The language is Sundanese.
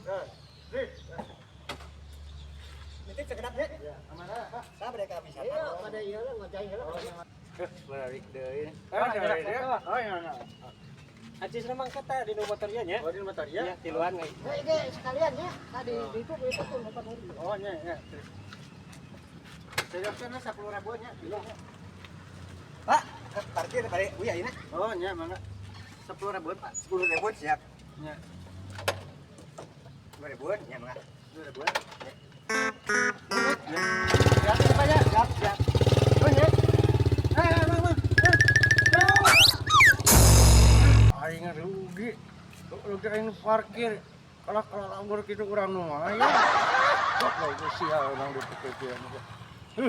Nah, nih. Nitip sekedap nya. Ya, amanah, Pak. Sabar ka bisa. Iya, pada iya lah ngojay heula. Eh, balik deui. Eh, ada dia. Oh, iya, iya. Acis memang kata di motor nya. Oh, di motor ya? Ya, tiluan nggak. Ya, ini sekalian ya. Tadi di itu tuh motor. Oh, iya, iya. Seriusnya 10 ribu nya. Pak, parkir balik uya ini. Oh, iya, mangga. 10 ribu, Pak. 10 ribu siap. Nya. 10 ribu ya mangga. 10 ribu. Ya. Ya, Pak, ya. Siap, siap. Oh, ya. Eh, eh, mang, mang. Eh, eh. Aing rugi. Rugi aing parkir. Kalau kalau anggur gitu kurang nu mah ya. Kok lagi sial urang dipikir. Huh.